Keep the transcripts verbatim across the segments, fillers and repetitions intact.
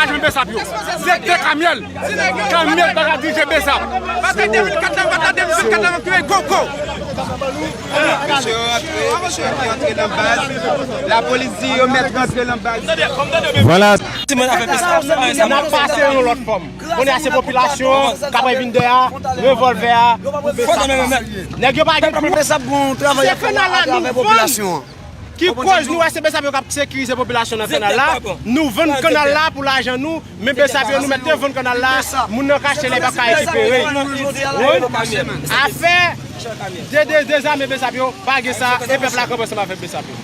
ka jwenn Besap yo. Se te Kamyèl. Kamyèl pa ka dirije Besap. Batay de mil kat la, batay de mil kat la, koko. Lapolis di yo mèt rantre nan baz. Vwala. N ap pase yon lòt fòm. Kounye a se popilasyon k ap vin dèyè a, revòlvè a, pou Besap. Nèg yo pa gen pwoblèm. Besap gon travay ap fè la atravè popilasyon an. Ki koz nou wè se Besap yo k ap sekirize popilasyon nan kanal la. Nou vann kanal la pou lajan nou, men Besap yo nou mèt te vann kanal la, moun nan kache la, li p ap ka rekipere. Afè de, de, dezame Besap yo, pa gen sa, e pèp la kanpe ansanm avèk Besap yo.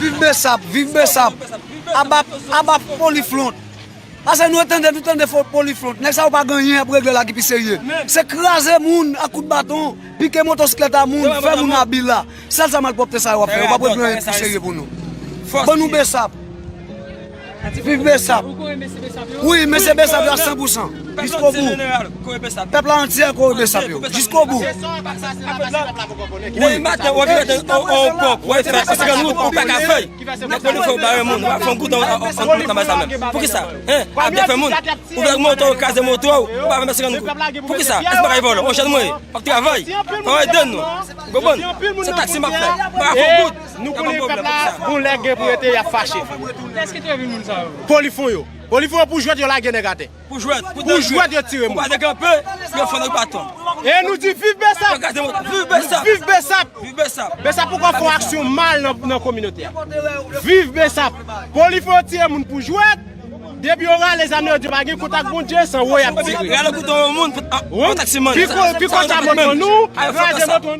Viv Besap, viv Besap. Aba, aba Polifront. Paske nou tande, nou tande fo Polifront. Nèg sa yo pa gen anyen y ap regle la ki pi serye. Se kraze moun ak kout baton, pike motosiklèt a moun, fè moun abi la. Sèl sa malpwòpte sa yo ap fè. Yo p ap regle anyen ki pi serye pou nou. Ban nou Besap. Viv Besap. Wi, mesye Besap yo a san pou san. Jiskobou. Pèp la antyè kore Bsap yo. Jiskobou. Depi maten, w ap vin gade yon pòp, w ap fè yon sèkant wout, ou pa ka fè. Nèg Polifò bare moun, w ap fè yon goud an, an, an, an, nan bay sa menm. Poukisa? Hein? Ap defè moun. Ou vle moto, kraze moto, ou pa fè sèkant goud. Poukisa? Èske bagay vòlò? On jèn mwen ye. W ap travay. Travay dan nou. Ou konprann? Se taksi m ap fè. M pa ka fè yon goud. Nou konnen pèp la, gon lè gen pou rete, y ap fache. Kiyès ki te vin moun sa yo? Polifò yo. Polifò yo pou jwèt, yo lage nèg atè. Pou jwèt, pou jwèt, yo tire moun. Pou pa dekanpe, yo fè nèg baton. E nou di viv Bsap! Yo gaze moun. Viv Bsap! Viv Bsap! Viv Bsap! Bsap poko fè yon aksyon mal nan, nan kominote a. Viv Bsap! Polifò yo tire moun pou jwèt, depi yo rale zam yo, yo pa gen kontak Bondye, se woy y ap tire. Rale kouto yon moun, pou, a, yon taksiman. Pi ko-, pi konsa moto nou, kraze moto nou.